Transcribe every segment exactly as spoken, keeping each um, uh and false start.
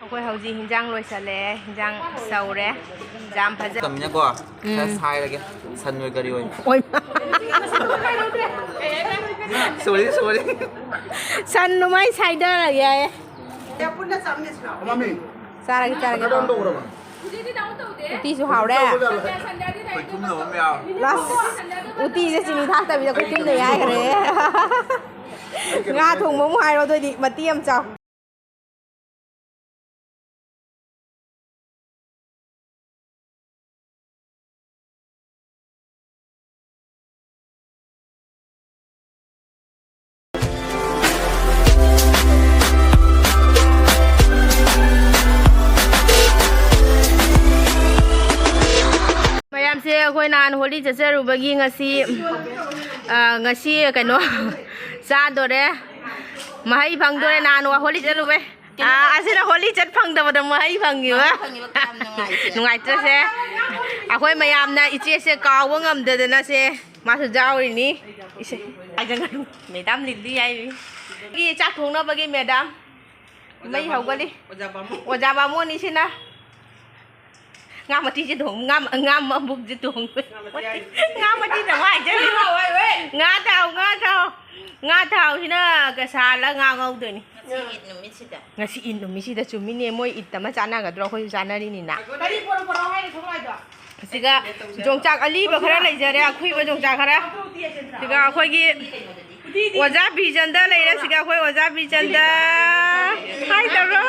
ꯑꯩꯈꯣꯏ ꯍꯧꯖꯤꯛ ꯍꯤꯟꯖꯥꯡ ꯂꯣꯏꯁꯜꯂꯦ, ꯍꯤꯟꯖꯥꯡ ꯁꯧꯔꯦ, ꯌꯥꯝ ꯐꯖ- ꯃꯇꯝꯅꯤꯅꯀꯣ, ꯎꯝ꯫ ꯈꯔ ꯁꯥꯏꯔꯒꯦ꯫ ꯁꯟ ꯑꯣꯏ ꯀꯔꯤ ꯑꯣꯏ꯫ ꯑꯣꯏ꯫ Sorry, sorry꯫ ꯁꯟ ꯅꯨꯃꯥꯏ ꯁꯥꯏꯗꯔꯒꯦ ꯍꯥꯏꯌꯦ꯫ ꯆꯥꯔꯒꯦ, ꯆꯥꯔꯒꯦ꯫ ꯎꯇꯤꯁꯨ ꯍꯥꯎꯔꯦ꯫ ꯈꯣꯏꯊꯨꯝꯅꯕ ꯑꯃ ꯌꯥꯎꯔꯦ꯫ ꯂꯥꯁ꯫ ꯎꯇꯤꯁꯦ ꯆꯤꯅꯤ ꯊꯥꯛꯇꯕꯤꯗ ꯈꯣꯏꯊꯨꯝꯅꯩ ꯍꯥꯏꯈ꯭ꯔꯦ꯫ ꯉꯥ ꯊꯣꯡꯕ ꯑꯃꯨꯛ ꯍꯥꯏꯔꯣ, ꯑꯗꯨꯑꯣꯏꯗꯤ ꯃꯇꯦꯛ ꯑꯃ ꯆꯥꯎ꯫ ꯃꯌꯥꯝꯁꯦ, ꯑꯩꯈꯣꯏ ꯅꯍꯥꯟ ꯍꯣꯂꯤ ꯆꯠꯆꯔꯨꯕꯒꯤ ꯉꯁꯤ, ꯑ, ꯉꯁꯤ ꯀꯩꯅꯣ ꯆꯥꯗꯣꯔꯦ꯫ ꯃꯍꯩ ꯐꯪꯗꯣꯔꯦ, ꯅꯍꯥꯟ ꯍꯣꯂꯤ ꯆꯠꯂꯨꯕꯩ꯫ ꯑꯥ, ꯑꯁꯤꯅ ꯍꯣꯂꯤ ꯆꯠ ꯐꯪꯗꯕꯗ ꯃꯍꯩ ꯐꯪꯉꯤꯕ꯫ ꯃꯍꯩ ꯐꯪꯉꯤꯕ ꯀꯌꯥꯝ ꯅꯨꯡꯉꯥꯏꯁꯦ꯫ ꯅꯨꯡꯉꯥꯏꯇ꯭ꯔꯁꯦ꯫ ꯑꯩꯈꯣꯏ ꯃꯌꯥꯝꯅ ꯏꯆꯦꯁꯦ ꯀꯥꯎꯕ ꯉꯝꯗꯗꯅ ꯁꯦ ꯃꯥꯁꯨ ꯌꯥꯎꯔꯤꯅꯤ꯫ ꯏꯁꯦ, ꯍꯥꯏꯖꯟꯒꯅꯨ꯫ ꯃꯦꯗꯥꯝ ꯂꯤꯂꯤ ꯍꯥꯏꯔꯤ꯫ ꯆꯥꯛ ꯊꯣꯡꯅꯕꯒꯤ ꯃꯦꯗꯥꯝ꯫ ꯃꯩ ꯍꯧꯒꯠꯂꯤ꯫ ꯑꯣꯖꯥ ꯕꯥꯃꯣꯟ꯫ ꯑꯣꯖꯥ ꯕꯥꯃꯣꯟꯅꯤꯁꯤꯅ꯫ ꯉꯥ ꯃꯇꯤꯁꯦ ꯊꯣꯡ-, ꯉꯥ, ꯉꯥ ꯃꯕꯨꯛꯁꯦ ꯊꯣꯡ-, ꯉꯥ ꯃꯇꯤ ꯍꯥꯏꯖꯜꯂꯤ꯫ ꯉꯥ ꯊꯥꯎ, ꯉꯥ ꯊꯥꯎ꯫ ꯉꯥ ꯊꯥꯎꯁꯤꯅ ꯁꯥꯍꯜꯂ ꯉꯥ ꯉꯧꯗꯣꯏꯅꯤ꯫ ꯉꯁꯤ ꯏꯗ ꯅꯨꯃꯤꯠꯁꯤꯗ꯫ ꯉꯁꯤ ꯏꯗ ꯅꯨꯃꯤꯠꯁꯤꯗ, ꯆꯨꯝꯃꯤꯅꯦ, ꯃꯣꯏ ꯏꯗ ꯑꯃ ꯆꯥꯟꯅꯒꯗ꯭ꯔꯣ? ꯑꯩꯈꯣꯏꯁꯨ ꯆꯥꯟꯅꯔꯤꯅꯤꯅ꯫ ꯀꯔꯤ ꯄꯣꯔꯛꯑꯣ, ꯄꯣꯔꯛꯑꯣ ꯍꯥꯏꯔꯤ ꯊꯣꯡ ꯍꯥꯏꯗꯣ? ꯁꯤꯒ ꯌꯣꯡꯆꯥꯛ ꯑꯂꯤꯕ ꯈꯔ ꯂꯩꯖꯔꯦ, ꯑꯈꯨꯏꯕ ꯌꯣꯡꯆꯥꯛ ꯈꯔ꯫ ꯁꯤꯒ ꯑꯩꯈꯣꯏꯒꯤ ꯑꯣꯖꯥ ꯕꯤꯖꯟꯗ ꯂꯩꯔꯦ, ꯁꯤꯒ ꯑꯩꯈꯣꯏ ꯑꯣꯖꯥ ꯕꯤꯖꯟꯗ꯫ ꯍꯥꯏ ꯇꯧꯔꯣ꯫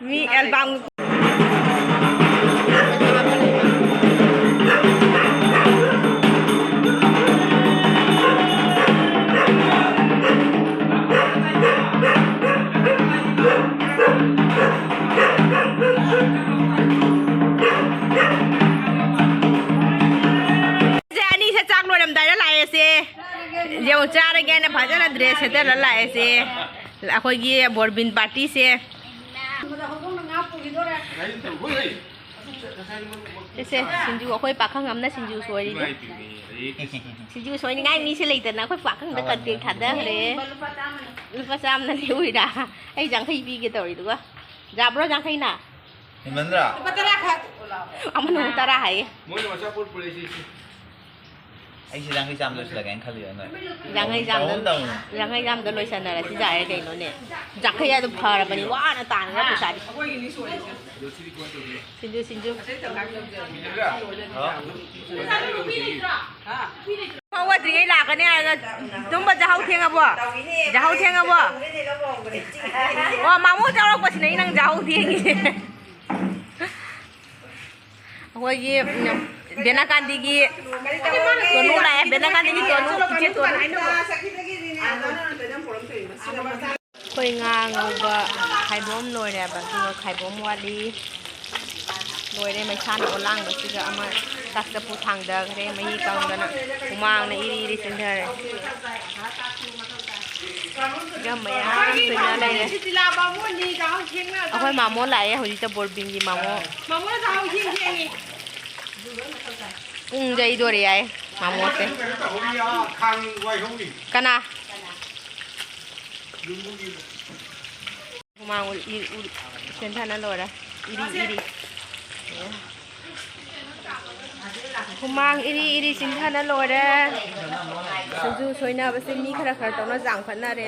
ꯃꯤ ꯑꯦꯜꯕꯝ꯫ ꯁꯦ, ꯑꯅꯤꯁꯦ ꯆꯥꯛ ꯂꯣꯏꯔꯝꯗꯥꯏꯗ ꯂꯥꯛꯑꯦꯁꯦ꯫ ꯌꯦꯡꯉꯨ, ꯆꯥꯔꯒꯦꯅ ꯐꯖꯅ dress ꯁꯦꯠꯆꯜꯂ ꯂꯥꯛꯑꯦꯁꯦ꯫ ꯑꯩꯈꯣꯏꯒꯤ ꯕꯣꯔꯕꯤꯟ party ꯁꯦ꯫ ꯁꯦ, ꯁꯦ, ꯁꯤꯡꯖꯨ, ꯑꯩꯈꯣꯏ ꯄꯥꯈꯪ ꯑꯃꯅ ꯁꯤꯡꯖꯨ ꯁꯣꯏꯔꯤꯗꯨ꯫ ꯁꯤꯡꯖꯨ ꯁꯣꯏꯅꯤꯡꯉꯥꯏ ꯃꯤꯁꯦ ꯂꯩꯇꯅ ꯑꯩꯈꯣꯏ ꯄꯥꯈꯪꯗ contact ꯊꯥꯗꯈ꯭ꯔꯦ꯫ ꯂꯨꯄꯥ ꯆꯥꯝꯃꯅ ꯂꯩꯍꯧꯔꯤꯔꯥ? ꯑꯩ ꯌꯥꯡꯈꯩ ꯄꯤꯒꯦ ꯇꯧꯔꯤꯗꯨꯒ꯫ ꯌꯥꯕ꯭ꯔꯣ ꯌꯥꯡꯈꯩꯅ? ꯍꯦꯟꯃꯟꯗ꯭ꯔꯥ? ꯂꯨꯄꯥ ꯇꯔꯥ ꯈꯛ꯫ ꯑꯃꯅ ꯑꯃꯨꯛ ꯇꯔꯥ ꯍꯥꯏꯌꯦ꯫ ꯃꯣꯏꯅ ꯃꯆꯥ ꯄꯣꯠ ꯄꯨꯔꯛꯏꯁꯦ, ꯏꯆꯦ꯫ ꯑꯩꯁꯦ ꯌꯥꯡꯈꯩ ꯆꯥꯝꯃ ꯂꯣꯏꯁꯤꯜꯂꯒꯦꯅ ꯈꯜꯂꯤꯔꯣ ꯅꯣꯏ? ꯌꯥꯡꯈꯩ ꯆꯥꯝꯃꯗ, ꯇꯧꯅꯨ, ꯇꯧꯅꯨ꯫ ꯌꯥꯡꯈꯩ ꯆꯥꯝꯃꯗ ꯂꯣꯏꯁꯟꯅꯔꯁꯤ ꯌꯥꯔꯦ ꯀꯩꯅꯣꯅꯦ꯫ ꯌꯥꯡꯈꯩ ꯑꯗꯨ ꯐꯔꯕꯅꯤ, ꯋꯥꯅ ꯇꯥꯟꯈ꯭ꯔ ꯄꯩꯁꯥꯗꯤ꯫ ꯁꯤꯟꯖꯨ, ꯁꯤꯟꯖꯨ꯫ ꯏꯆꯦ ꯏꯟꯗꯤꯔꯥ, ꯍꯥꯎ? ꯐꯧꯒꯠꯇ꯭ꯔꯤꯉꯩ ꯂꯥꯛꯀꯅꯤ ꯍꯥꯏꯔꯒ ꯇꯨꯝꯕ ꯌꯥꯍꯧ ꯊꯦꯡꯉꯕꯣ? ꯌꯥꯍꯧ ꯊꯦꯡꯉꯕꯣ? ꯑꯣ, ꯃꯥꯃꯣ ꯌꯥꯎꯔꯛꯄꯁꯤꯅꯦ ꯅꯪ ꯌꯥꯍꯧ ꯊꯦꯡꯉꯤꯁꯦ꯫ ꯑꯩꯈꯣꯏꯒꯤ, ꯎꯝ, ꯕꯦꯅꯥꯀꯥꯟꯗꯤꯒꯤ ꯇꯣꯅꯨ ꯂꯥꯛꯑꯦ, ꯕꯦꯅꯥꯀꯥꯟꯗꯤꯒꯤ ꯇꯣꯅꯨ, ꯏꯆꯦ ꯇꯣꯅꯨ꯫ ꯑꯩꯈꯣꯏ ꯉꯥ ꯉꯧꯕ ꯈꯥꯏꯕꯣꯝ ꯂꯣꯏꯔꯦꯕ, ꯑꯗꯨꯒ ꯈꯥꯏꯕꯣꯝ ꯋꯥꯠꯂꯤ꯫ ꯂꯣꯏꯔꯦ, ꯃꯩꯁꯥꯅ ꯑꯣꯂꯥꯡꯕꯁꯤꯒ ꯑꯃ ꯆꯥꯛ ꯆꯐꯨ ꯊꯥꯡꯗꯈ꯭ꯔꯦ, ꯃꯍꯤ ꯀꯪꯗꯅ ꯍꯨꯃꯥꯡꯅ ꯏꯔꯤ ꯏꯔꯤ ꯆꯦꯟꯊꯔꯦ꯫ ꯁꯤꯒ ꯃꯌꯥꯝ ꯁꯣꯏꯅ ꯂꯩꯔꯦ꯫ ꯑꯩꯈꯣꯏ ꯃꯥꯃꯣ ꯂꯥꯛꯑꯦ ꯍꯧꯖꯤꯛꯇ, ꯕꯣꯔꯕꯤꯟꯒꯤ ꯃꯥꯃꯣ꯫ ꯄꯨꯡ ꯌꯩꯗꯣꯔꯦ ꯍꯥꯏ ꯃꯥꯃꯣꯁꯦ꯫ ꯀꯅꯥ? ꯍꯨꯃꯥꯡ ꯎꯔꯤ, ꯎꯔꯤ, ꯎꯔꯤ꯫ ꯆꯦꯟꯊꯅ ꯂꯣꯏꯔꯦ꯫ ꯏꯔꯤ, ꯏꯔꯤ꯫ ꯍꯨꯃꯥꯡ ꯏꯔꯤ, ꯏꯔꯤ ꯆꯤꯟꯊꯅ ꯂꯣꯏꯔꯦ꯫ ꯁꯤꯡꯖꯨ ꯁꯣꯏꯅꯕꯁꯦ ꯃꯤ ꯈꯔ ꯈꯔ ꯇꯧꯅ ꯆꯥꯝꯈꯠꯅꯔꯦ꯫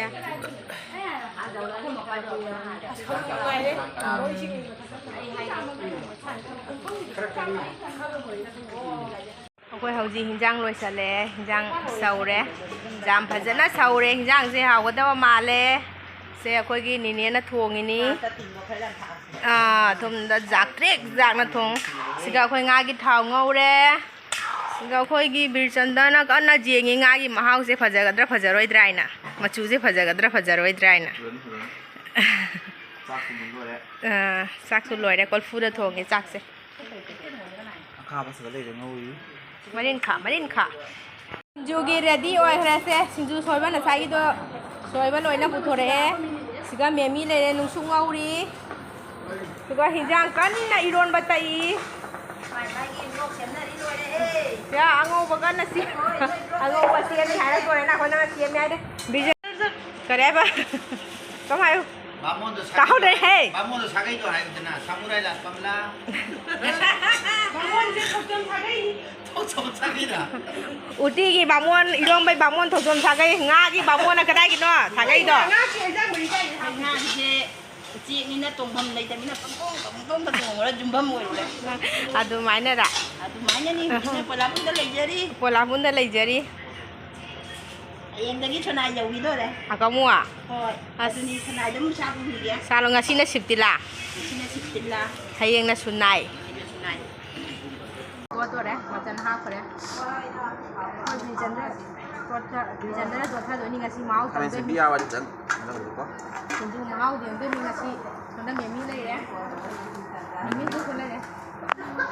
ꯑꯩꯈꯣꯏ ꯍꯧꯖꯤꯛ ꯍꯤꯟꯖꯥꯡ ꯂꯣꯏꯁꯜꯂꯦ, ꯍꯤꯟꯖꯥꯡ ꯁꯧꯔꯦ, ꯌꯥꯝ ꯐꯖꯅ ꯁꯧꯔꯦ꯫ ꯍꯤꯟꯖꯥꯡꯁꯦ ꯍꯥꯎꯒꯗꯕ ꯃꯥꯜꯂꯦ꯫ ꯁꯦ ꯑꯩꯈꯣꯏꯒꯤ ꯅꯤꯅꯦꯅ ꯊꯣꯡꯉꯤꯅꯤ꯫ ꯑꯥ, ꯊꯨꯝꯗ ꯖꯥꯛꯇ꯭ꯔꯤꯛ ꯖꯥꯛꯅ ꯊꯣꯡ꯫ ꯁꯤꯒ ꯑꯩꯈꯣꯏ ꯉꯥꯒꯤ ꯊꯥꯎ ꯉꯧꯔꯦ꯫ ꯁꯤꯒ ꯑꯩꯈꯣꯏꯒꯤ ꯕꯤꯔꯆꯟꯗꯅ ꯀꯟꯅ ꯌꯦꯡꯉꯤ ꯉꯥꯒꯤ ꯃꯍꯥꯎꯁꯦ ꯐꯖꯒꯗ꯭ꯔꯥ ꯐꯖꯔꯣꯏꯗ꯭ꯔꯥ ꯍꯥꯏꯅ, ꯃꯆꯨꯁꯦ ꯐꯖꯒꯗ꯭ꯔꯥ ꯐꯖꯔꯣꯏꯗ꯭ꯔꯥ ꯍꯥꯏꯅ꯫ ꯐꯖꯅꯤ, ꯐꯖꯅꯤ꯫ ꯆꯥꯛꯁꯨ ꯃꯨꯟꯗꯣꯔꯦ꯫ ꯑꯥ, ꯆꯥꯛꯁꯨ ꯂꯣꯏꯔꯦ, ꯀꯣꯔꯐꯨꯗ ꯊꯣꯡꯉꯦ ꯆꯥꯛꯁꯦ꯫ ꯑꯈꯥꯕ ꯁꯤꯗ ꯂꯩꯔꯦ, ꯉꯧꯔꯤ꯫ ꯃꯔꯤꯟꯈꯥ, ꯃꯔꯤꯟꯈꯥ꯫ ꯁꯤꯡꯖꯨꯒꯤ ꯔꯦꯗꯤ ꯑꯣꯏꯈ꯭ꯔꯦꯁꯦ꯫ ꯁꯤꯡꯖꯨ ꯁꯣꯏꯕ ꯉꯁꯥꯏꯒꯤꯗꯣ ꯁꯣꯏꯕ ꯂꯣꯏꯅ ꯄꯨꯊꯣꯔꯛꯑꯦ꯫ ꯁꯤꯒ ꯃꯦꯃꯤ ꯂꯩꯔꯦ, ꯅꯨꯡꯁꯨ ꯉꯧꯔꯤ꯫ ꯑꯗꯨꯒ ꯍꯤꯟꯖꯥꯡ ꯀꯟꯅ ꯏꯔꯣꯟꯕ ꯇꯛꯏ꯫ ꯁꯤꯗ ꯑꯉꯧꯕ ꯀꯟꯅ ꯁꯤ-, ꯑꯉꯧꯕ ꯁꯦꯝꯃꯤ ꯍꯥꯏꯔꯛꯇꯣꯔꯦ꯫ ꯅꯈꯣꯏ ꯅꯪꯅ ꯁꯦꯝꯃꯤ ꯍꯥꯏꯗꯤ ꯕꯤꯖ-, ꯀꯔꯤ ꯍꯥꯏꯕ? ꯀꯃꯥꯏ ꯍꯥꯏꯌꯨ? ꯕꯥꯃꯣꯟꯗꯣ ꯁꯥꯒꯩꯗꯣ ꯇꯥꯍꯧꯗ꯭ꯔꯦꯍꯦ꯫ ꯍꯥꯏ-, ꯕꯥꯃꯣꯟꯗꯣ ꯁꯥꯒꯩꯗꯣ ꯍꯥꯏꯌꯨꯗꯅ, ꯁꯥꯃꯨꯔꯥꯏ ꯂꯥꯠꯄꯝꯂꯥ? ꯕꯥꯃꯣꯟꯁꯦ ꯊꯣꯛꯆꯣꯝ ꯁꯥꯒꯩꯅꯤ꯫ ꯊꯣꯛꯆꯣꯝ ꯁꯥꯒꯩꯔꯥ? ꯎꯇꯤꯒꯤ ꯕꯥꯃꯣꯟ, ꯏꯔꯣꯝꯕꯩ ꯕꯥꯃꯣꯟ ꯊꯣꯛꯆꯣꯝ ꯁꯥꯒꯩ, ꯉꯥꯒꯤ ꯕꯥꯃꯣꯟꯅ ꯀꯗꯥꯏꯒꯤꯅꯣ ꯁꯥꯒꯩꯗꯣ? ꯉꯥꯒꯤ ꯍꯦꯟꯖꯥꯡ ꯃꯔꯤ ꯆꯥꯏꯅꯦ ꯍꯥꯏ꯫ ꯉꯥꯒꯤꯁꯦ ꯎꯆꯦꯛꯅꯤꯅ ꯇꯣꯡꯐꯝ ꯂꯩꯇꯕꯅꯤꯅ ꯄꯪꯊꯣꯡꯗ, ꯄꯪꯊꯣꯡꯗ ꯇꯣꯡꯉꯒ ꯌꯨꯝꯐꯝ ꯑꯣꯏꯔꯨꯔꯦ꯫ ꯑꯗꯨꯃꯥꯏꯅꯔꯥ? ꯑꯗꯨꯃꯥꯏꯅꯅꯤ꯫ ꯍꯧꯖꯤꯛꯅ ꯄꯣꯂꯥꯕꯨꯡꯗ ꯂꯩꯖꯔꯤ꯫ ꯄꯣꯂꯥꯕꯨꯡꯗ ꯂꯩꯖꯔꯤ꯫ ꯍꯌꯦꯡꯗꯒꯤ ꯁꯣꯅꯥꯏ ꯌꯧꯈꯤꯗꯣꯔꯦ꯫ ꯍꯀꯥꯃꯨ? ꯍꯣꯏ꯫ ꯑꯁ꯫ ꯑꯗꯨꯅꯤ ꯁꯣꯅꯥꯏꯗ ꯑꯃꯨꯛ ꯁꯥ ꯄꯨꯕꯤꯒꯦ꯫ ꯁꯥꯂꯣ, ꯉꯁꯤꯅ ꯁꯤꯞꯇꯤꯂꯥ? ꯉꯁꯤꯅ ꯁꯤꯞꯇꯤꯂꯥ꯫ ꯍꯌꯦꯡꯅ ꯁꯨꯅꯥꯏ꯫ ꯍꯌꯦꯡꯅ ꯁꯨꯅꯥꯏ꯫ ꯇꯣꯠꯇꯣꯔꯦ, ꯃꯆꯜ ꯍꯥꯞꯈ꯭ꯔꯦ꯫ ꯑꯩꯈꯣꯏ ꯕꯤꯖꯟꯗ ꯇꯣꯠꯊ-, ꯕꯤꯖꯟꯗꯅ ꯇꯣꯠꯊꯗꯣꯏꯅꯤ ꯉꯁꯤ, ꯃꯍꯥꯎ ꯈꯥꯃꯦꯟ ꯇꯪꯗꯣꯏꯅꯤ꯫ ꯁꯤꯟꯕꯤ ꯌꯥꯎꯔꯗꯤ ꯈꯤꯇꯪ ꯀꯩꯅꯣ ꯇꯧꯕꯤꯌꯨꯀꯣ꯫ ꯁꯤꯡꯖꯨ ꯃꯍꯥꯎ ꯌꯦꯡꯗꯣꯏꯅꯤ ꯉꯁꯤ꯫ ꯁꯣꯝꯗ ꯃꯦꯃꯤ ꯂꯩꯔꯦ꯫ ꯃꯦꯃꯤꯁꯨ ꯂꯩꯔꯦ꯫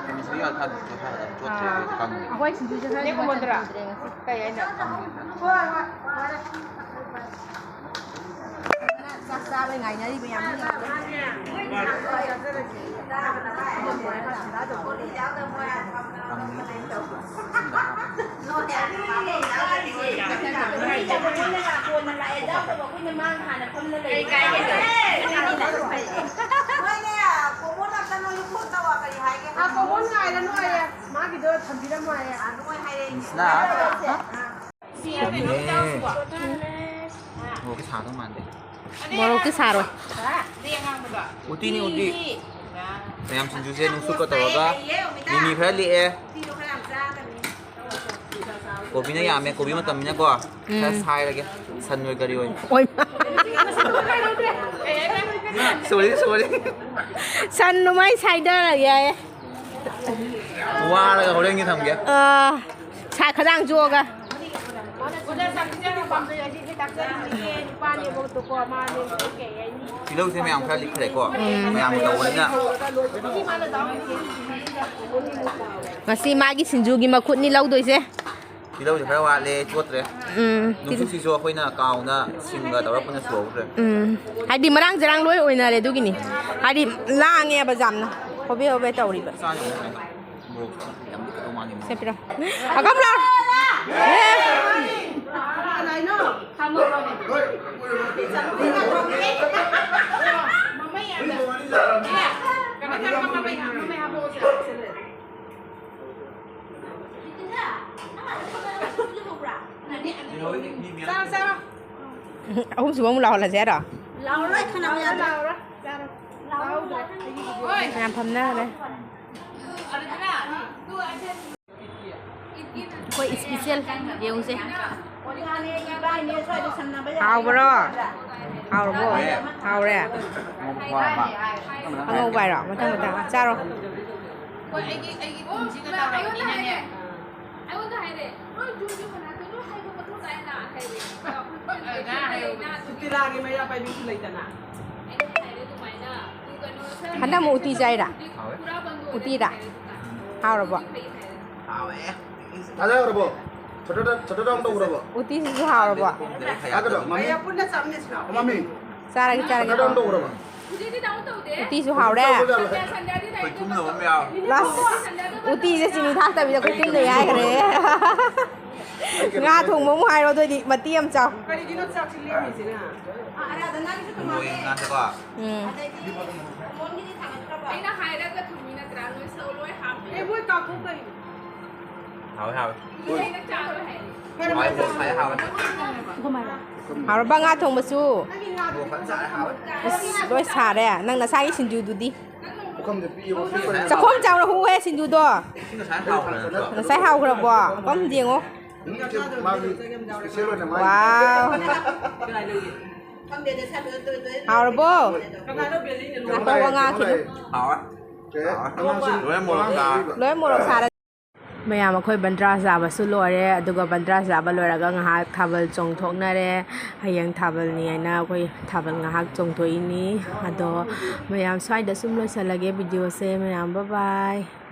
ꯈꯥꯃꯦꯟ ꯁꯤꯟꯕꯤ ꯌꯥꯎꯔꯗꯤ ꯈꯔ ꯇꯣꯠꯊꯔꯒ ꯇꯣꯠꯇ꯭ꯔꯦ, ꯑꯥ꯫ ꯀꯪꯉꯦ꯫ ꯑꯩꯈꯣꯏ ꯁꯤꯡꯖꯨꯁꯦ ꯈꯔ ꯅꯦ ꯀꯨꯃꯣꯟꯗ꯭ꯔꯥ? ꯇꯧꯗ꯭ꯔꯦ ꯉꯁꯤ꯫ ꯀꯩ ꯍꯥꯏꯅꯣ? ꯀꯪꯉꯦ꯫ ꯆꯥꯛ ꯆꯥꯕꯩ ꯉꯥꯏꯅꯔꯤꯕ ꯌꯥꯝ ꯃꯤ ꯌꯥꯝꯃꯦ꯫ ꯃꯣꯔꯣꯛꯇꯤ ꯁꯥꯔꯣꯏ꯫ ꯎꯇꯤꯅꯤ, ꯎꯇꯤ꯫ ꯃꯌꯥꯝ ꯁꯤꯡꯖꯨꯁꯦ ꯅꯨꯡꯁꯨꯛꯀ ꯇꯧꯔꯒ ꯃꯤꯃꯤ ꯈꯔ ꯂꯤꯛꯑꯦ꯫ ꯀꯣꯕꯤꯅ ꯌꯥꯝꯃꯦ, ꯀꯣꯕꯤ ꯃꯇꯝꯅꯤꯅꯀꯣ꯫ ꯈꯔ ꯎꯝ꯫ ꯁꯥꯏꯔꯒꯦ꯫ ꯁꯟ ꯑꯣꯏ ꯀꯔꯤ ꯑꯣꯏ꯫ ꯑꯣꯏꯃꯥ꯫ Sorry, sorry꯫ ꯁꯟ ꯅꯨꯃꯥꯏ ꯁꯥꯏꯗꯔꯒꯦ ꯍꯥꯏꯌꯦ꯫ ꯋꯥꯔꯒ ꯍꯣꯔꯦꯟꯒꯤ ꯊꯝꯒꯦ꯫ ꯑꯥ, ꯁꯥ ꯈꯗꯥꯡ ꯆꯣꯛꯑꯒ꯫ ꯇꯤꯜꯍꯧꯁꯦ ꯃꯌꯥꯝ ꯈꯔ ꯂꯤꯛꯈ꯭ꯔꯦꯀꯣ꯫ ꯎꯝ꯫ ꯃꯌꯥꯝ ꯇꯧꯕꯅꯤꯅ꯫ ꯉꯁꯤ ꯃꯥꯒꯤ ꯁꯤꯡꯖꯨꯒꯤ ꯃꯈꯨꯠꯅꯤ ꯂꯧꯗꯣꯏꯁꯦ꯫ ꯇꯤꯜꯍꯧꯁꯦ ꯈꯔ ꯋꯥꯠꯂꯦ, ꯆꯣꯠꯇ꯭ꯔꯦ꯫ ꯎꯝ꯫ ꯅꯨꯡꯁꯤꯠꯁꯤꯁꯨ ꯑꯩꯈꯣꯏꯅ ꯀꯥꯎꯅ ꯁꯤꯡꯒ ꯇꯧꯔ ꯄꯨꯟꯅ ꯁꯨꯍꯧꯗ꯭ꯔꯦ꯫ ꯎꯝ꯫ ꯍꯥꯏꯗꯤ ꯃꯔꯥꯡ ꯆꯔꯥꯡ ꯂꯣꯏ ꯑꯣꯏꯅꯔꯦ ꯑꯗꯨꯒꯤꯅꯤ꯫ ꯍꯥꯏꯗꯤ ꯂꯥꯡꯉꯦꯕ ꯌꯥꯝꯅ꯫ ꯍꯣꯕꯦ ꯍꯣꯕꯦ ꯇꯧꯔꯤꯕ꯫ ꯆꯥꯅꯤ ꯑꯃꯨꯛ ꯍꯥꯏꯅ꯫ ꯃꯣꯔꯣꯛ ꯌꯥꯝ ꯂꯤꯛꯀꯗꯧ ꯃꯥꯜꯂꯤ꯫ ꯁꯦ ꯄꯤꯔꯣ꯫ ꯑꯀꯝ ꯂꯥꯎ꯫ ꯑꯍꯨꯝꯁꯨꯕ ꯑꯃꯨꯛ ꯂꯥꯎꯍꯜꯂꯁꯦ ꯍꯥꯏꯔꯣ? ꯂꯥꯎꯔꯣꯏ, ꯈꯟꯅꯕ ꯌꯥꯗꯦ꯫ ꯃꯌꯥꯝ ꯐꯝꯅꯈ꯭ꯔꯦ꯫ ꯑꯩꯈꯣꯏ special ꯌꯦꯡꯉꯨꯁꯦ꯫ ꯍꯥꯎꯕ꯭ꯔꯣ? ꯍꯥꯎꯔꯕꯣ? ꯍꯥꯎꯔꯦ? ꯑꯉꯧꯕ ꯍꯥꯏꯔꯣ? ꯃꯊꯪ ꯃꯊꯪ ꯆꯥꯔꯣ꯫ ꯁꯨꯇꯤꯂꯥꯒꯤ ꯃꯩꯔꯥ ꯄꯥꯏꯕꯤꯁꯨ ꯂꯩꯗꯅ꯫ ꯍꯟꯗꯛ ꯑꯃꯨꯛ ꯎꯇꯤ ꯆꯥꯏꯔꯥ? ꯍꯥꯎꯋꯦ꯫ ꯎꯇꯤꯔꯥ? ꯍꯥꯎꯔꯕꯣ? ꯍꯥꯎꯋꯦ꯫ ꯆꯥꯖꯈ꯭ꯔꯕꯣ? ꯁꯇꯔ ꯗꯥꯎꯟ ꯇꯧꯈ꯭ꯔꯕꯣ? ꯎꯇꯤꯁꯤꯁꯨ ꯍꯥꯎꯔꯕꯣ? ꯍꯥꯏꯒꯗ꯭ꯔꯣ? ꯃꯃꯤ? ꯃꯃꯤ? ꯆꯥꯔꯒꯦ, ꯆꯥꯔꯒꯦ꯫ ꯁꯇꯔ ꯗꯥꯎꯟ ꯇꯧꯈ꯭ꯔꯕꯣ? ꯎꯇꯤꯁꯨ ꯍꯥꯎꯔꯦ꯫ ꯈꯣꯏ ꯇꯨꯝꯅꯕ ꯑꯃ ꯌꯥꯎꯔꯦ꯫ ꯂꯥꯁ꯫ ꯎꯇꯤꯁꯦ ꯆꯤꯅꯤ ꯊꯥꯛꯇꯕꯤꯗ ꯈꯣꯏ ꯇꯨꯝꯅ ꯌꯥꯏꯈ꯭ꯔꯦ꯫ ꯉꯥ ꯊꯣꯡꯕ ꯑꯃꯨꯛ ꯍꯥꯏꯔꯣ, ꯑꯗꯨꯑꯣꯏꯗꯤ ꯃꯇꯦꯛ ꯑꯃ ꯆꯥꯎ꯫ ꯀꯔꯤꯒꯤꯅꯣ ꯆꯥꯛꯁꯤ ꯂꯦꯝꯃꯤꯁꯤꯅ? ꯎꯝ꯫ ꯑꯩꯅ ꯍꯥꯏꯔꯒ ꯊꯝꯃꯤ ꯅꯠꯇ꯭ꯔꯥ? ꯂꯣꯏ ꯁꯧ-, ꯂꯣꯏ ꯍꯥꯞꯄꯤ꯫ ꯑꯦ, ꯃꯣꯏ ꯀꯥꯞꯊꯣꯛꯈ꯭ꯔꯦ꯫ ꯍꯥꯎꯋꯦ, ꯍꯥꯎꯋꯦ꯫ ꯍꯥꯎꯋꯦ, ꯃꯣꯔꯣꯛ ꯁꯥꯏ, ꯍꯥꯎꯋꯦ꯫ ꯍꯥꯎꯔꯕ ꯉꯥ ꯊꯣꯡꯕꯁꯨ? ꯃꯣꯔꯣꯛ ꯐꯖꯅ ꯁꯥꯏ, ꯍꯥꯎꯋꯦ꯫ ꯑꯁ, ꯂꯣꯏ ꯁꯥꯔꯦ꯫ ꯅꯪ ꯅꯁꯥꯒꯤ ꯁꯤꯡꯖꯨꯗꯨꯗꯤ? ꯄꯨꯈꯝꯗ ꯄꯤꯛꯑꯦꯕ, ꯄꯤꯛꯄꯅꯦ꯫ ꯆꯥꯛꯈꯣꯝ ꯆꯥꯎꯅ ꯍꯨꯍꯦ ꯁꯤꯡꯖꯨꯗꯣ꯫ ꯁꯤ ꯉꯁꯥꯏ ꯍꯥꯎꯈ꯭ꯔꯦ ꯅꯠꯇ꯭ꯔꯣ? ꯉꯁꯥꯏ ꯍꯥꯎꯈ꯭ꯔꯕꯣ? ꯑꯝꯇ ꯌꯦꯡꯉꯣ꯫ ꯃꯥꯒꯤ special ꯑꯣꯏꯅ ꯃꯥꯒꯤ ꯋꯥꯎ꯫ ꯍꯥꯎꯔꯕꯣ? ꯀꯩꯅꯣ ꯉꯥꯏꯈꯣ, ꯂꯩ, ꯋꯥ ꯀꯩꯅꯣ ꯉꯥꯡꯈꯤꯅꯨ꯫ ꯂꯩ꯫ ꯍꯥꯎꯋꯦ꯫ ꯀꯩ? ꯍꯥꯎꯋꯦ꯫ ꯑꯉꯥꯡꯁꯤꯡ ꯂꯣꯏ ꯃꯣꯔꯣꯛ ꯆꯥꯔꯦ꯫ ꯂꯣꯏ ꯃꯣꯔꯣꯛ ꯁꯥꯔꯦ꯫ ꯃꯌꯥꯝ, ꯑꯩꯈꯣꯏ ꯕꯟꯗ꯭ꯔꯥ ꯆꯥꯕꯁꯨ ꯂꯣꯏꯔꯦ, ꯑꯗꯨꯒ ꯕꯟꯗ꯭ꯔꯥ ꯆꯥꯕ ꯂꯣꯏꯔꯒ ꯉꯥꯏꯍꯥꯛ ꯊꯥꯕꯜ ꯆꯣꯡꯊꯣꯛꯅꯔꯦ꯫ ꯍꯌꯦꯡ ꯊꯥꯕꯜꯅꯤ ꯍꯥꯏꯅ ꯑꯩꯈꯣꯏ ꯊꯥꯕꯜ ꯉꯥꯏꯍꯥꯛ ꯆꯣꯡꯊꯣꯛꯏꯅꯤ꯫ ꯑꯗꯣ ꯃꯌꯥꯝ, ꯁ꯭ꯋꯥꯏꯗ ꯁꯨꯝ ꯂꯣꯏꯁꯤꯜꯂꯒꯦ videoꯁꯦ꯫ ꯃꯌꯥꯝ, bye bye꯫